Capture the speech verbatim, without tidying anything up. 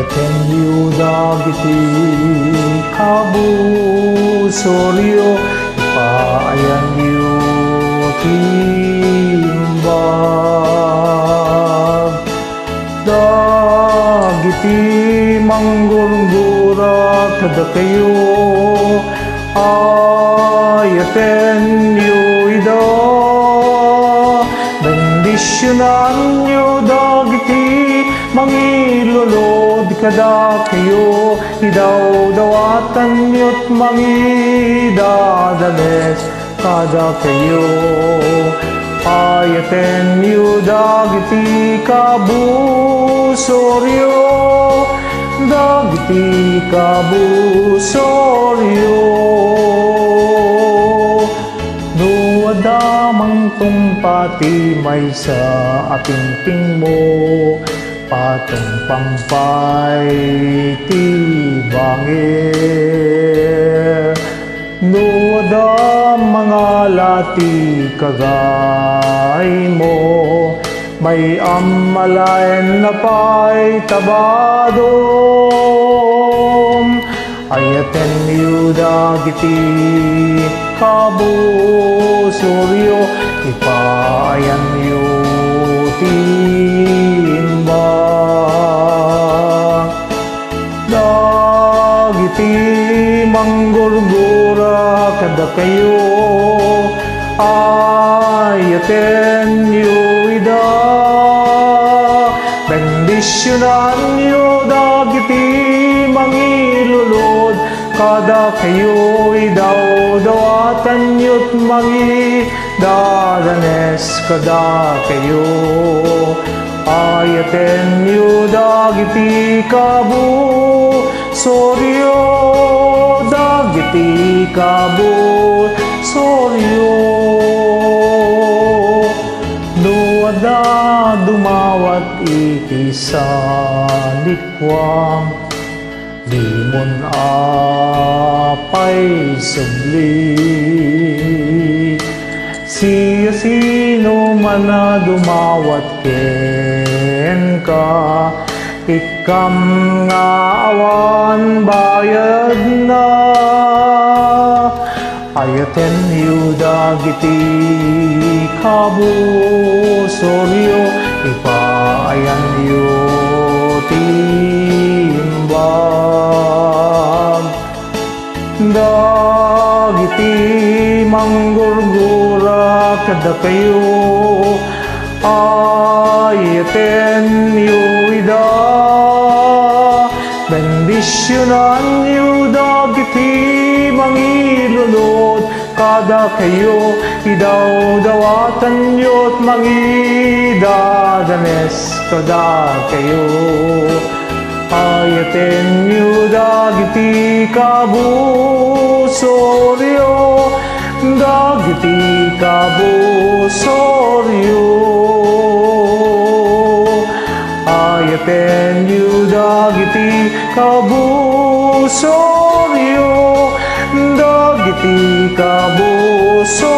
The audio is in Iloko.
Kenyo dagiti kabusoryo, ipaayanyo ti imbag. Dagiti manggurgura kadakayo, ayatenyo ida. Bendisionanyo dagiti mangilulod kadakayo, idawdawatanyo 't mangidadanes kadakayo. Ayatenyo dagiti kabusoryo, dagiti kabusoryo. No adda mangtungpa ti maysa a tingtingmo, patumpam pay ti bangir. No adda mangala ti kagaymo, may-am alaenna pay ta badom. Ayatenyo dagiti kabusoryo, ipaayanyo ti imbag. Dagiti manggurgura kadakayo, ayatenyo ida. Bendisionanyo dagiti mangilulod kadakayo, idawdawatanyo 't mangidadanes kadakayo. Ayatenyo dagiti kabusoryo, dagiti kabusoryo. No adda dumawat iti sanikuam, dimon a pay subli. Siasinoman a dumawat kenka, ikkam nga awan bayadna. Ayatenyo dagiti kabusoryo, ipaayanyo ti imbag. Dagiti manggurgura kadakayo, ayatenyo ida. Bendisionanyo dagiti mangilulod kadakayo, idawdawatanyo 't mangidadanes kadakayo. Ayatenyo dagiti kabusoryo, dagiti kabusoryo. Ayatenyo dagiti kabusoryo, dagiti kabusoryo.